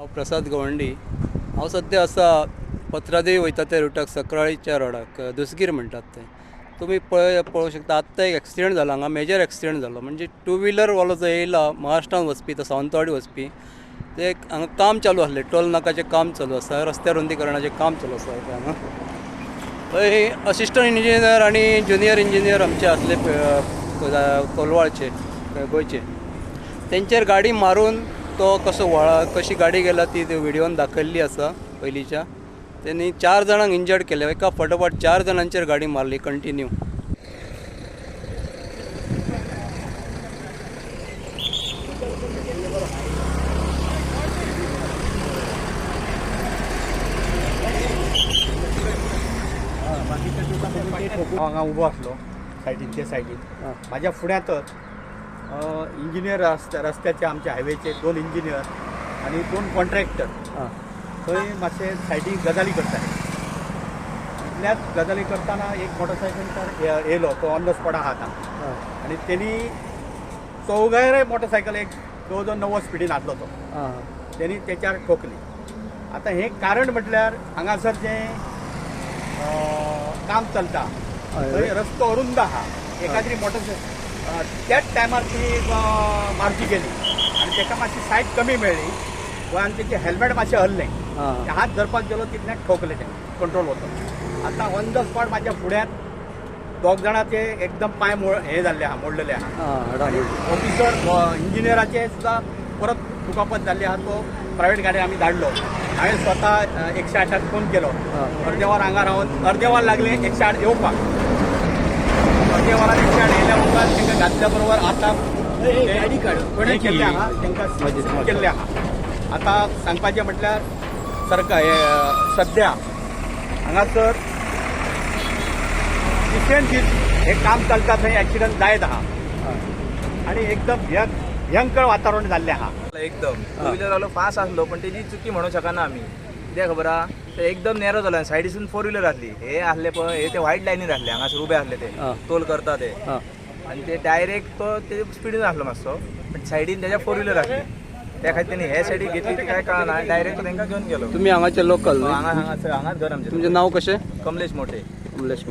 हांव प्रसाद गवंडी. हांव सद्या आसा पत्रादेवी वयता त्या रुटाक, सकराळीच्या रोडाक, दुसगीर म्हणटात ते. तुमी पळोवंक शकता आत्तां एक एक्सिडंट जाला हांगा, मेजर एक्सिडंट जालो. म्हणजे टू व्हिलर वालो जो येयला महाराष्ट्रान वचपी, तो सावंतवाडी वचपी, ते हांगा काम चालू आसलें, टोल नाकाचें काम चालू आसा, रस्त्या रुंदीकरणाचें काम चालू आसा हांगा. थंय असिस्टंट इंजिनियर आनी ज्युनियर इंजिनियर आमचे आसले कोलवाळचे, गोंयचे, तेंचेर गाडी मारून तो कसो वळा कशी गाडी गेला ती व्हिडियोन दाखयल्ली आसा पयलींच्या. तेणी 4 जाणांक इंजर्ड केले, एका फाटोफाट 4 जाणांचेर गाडी मारली कंटिन्यू. हांव हांगा उबो आसलो सायडीन, ते सायडीन म्हाज्या फुड्यांतच इंजिनियर रस्त्याचे आमच्या हायवेचे 2 इंजिनियर आनी 2 कॉन्ट्रॅक्टर थंय मातशे सायडीक गजाली करताले. इतल्याच गजाली करतना एक मोटरसायकल येयलो, तो ऑन the spot आहा आतां, आनी तेणी चौगायरय मोटरसायकल एक जवळ 90 स्पिडीन आसलो तो, तेणी तेच्यार ठोकली. आतां हें कारण म्हटल्यार हांगासर जें काम चलता थंय रस्तो अरुंद आहा, एकाद्री मोटरसायकल त्याच टायमार ती मारची गेली आनी ताका मातशी सायड कमी मेळ्ळी आनी तेचें हेल्मेट मातशें हल्लें, हात धरपाक गेलो तितल्यान ठोकलें तें, कंट्रोल वचो. आतां ऑन the spot म्हाज्या फुड्यांत 2 जाणांचे एकदम पांय हे जाल्ले आहा, मोडलेले आहा. ऑफिसर इंजिनियराचे सुद्दां परत दुखापत जाल्ली आहा, तो प्रायवेट गाडी आमी धाडलो. हांवें स्वता 108 फोन केलो, अर्दे वर हांगा रावन अर्दे वर लागलें 108 येवपाक. अर्दे वरान 108 येयल्या उपरांत तांकां घातल्या बरोबर आतां केल्लें आहा, तांकां केल्लें आहा. आतां सांगपाचें म्हटल्यार सरकार सद्या हांगासर दिसेन दीस हें काम चलता थंय एक्सिडंट जायत आहा आनी एकदम भयंकर वातावरण जाल्लें आहा. एकदम टू व्हिलर वालो फास्ट आसलो, पण तेजी चुकी म्हणू शकना आमी, कित्याक खबर आहा, ते एकदम नॅरो जालो, सायडीसून 4 व्हिलर आसली, हे आसले पळय, हे ते व्हायट लायनीर आसले, हांगासर उबे आसले ते टोल करता ते, आनी ते डायरेक्ट तो ते स्पिडीन आसलो मातसो, पण सायडीन तेज्या 4 व्हिलर आसली, त्या खातीर तेणी हे सायडीक घेतली ती काय कळना, डायरेक्ट तो तेंकां घेवन गेलो. तुमी हांगाचे लोकल? हांगासर हांगाच घर आमचें. तुमचें नांव कशें? कमलेश मोटे.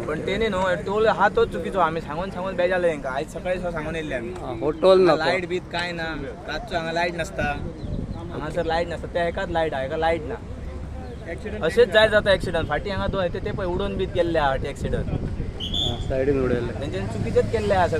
पण तेणी न्हू टोल हा तोच चुकीचो, आमी सांगून सांगून बेजारले तेंकां, आयज सकाळी सांगून येयल्ले आमी. हो टोल ना, लायट बीत काय ना, रातचो हांगा लायट नासता, हांगासर लायट नासता, त्या एकाच लायट आहा, एका लायट ना, अशेंच जाय जाता एक्सिडंट. फाटीं हांगा दोन ते पळय उडोवन बीत गेल्ले आहा फाटीं एक्सिडंट, सायडीन उडयल्ले, तेंच्यानी चुकीचेच केल्ले आहा सगळें.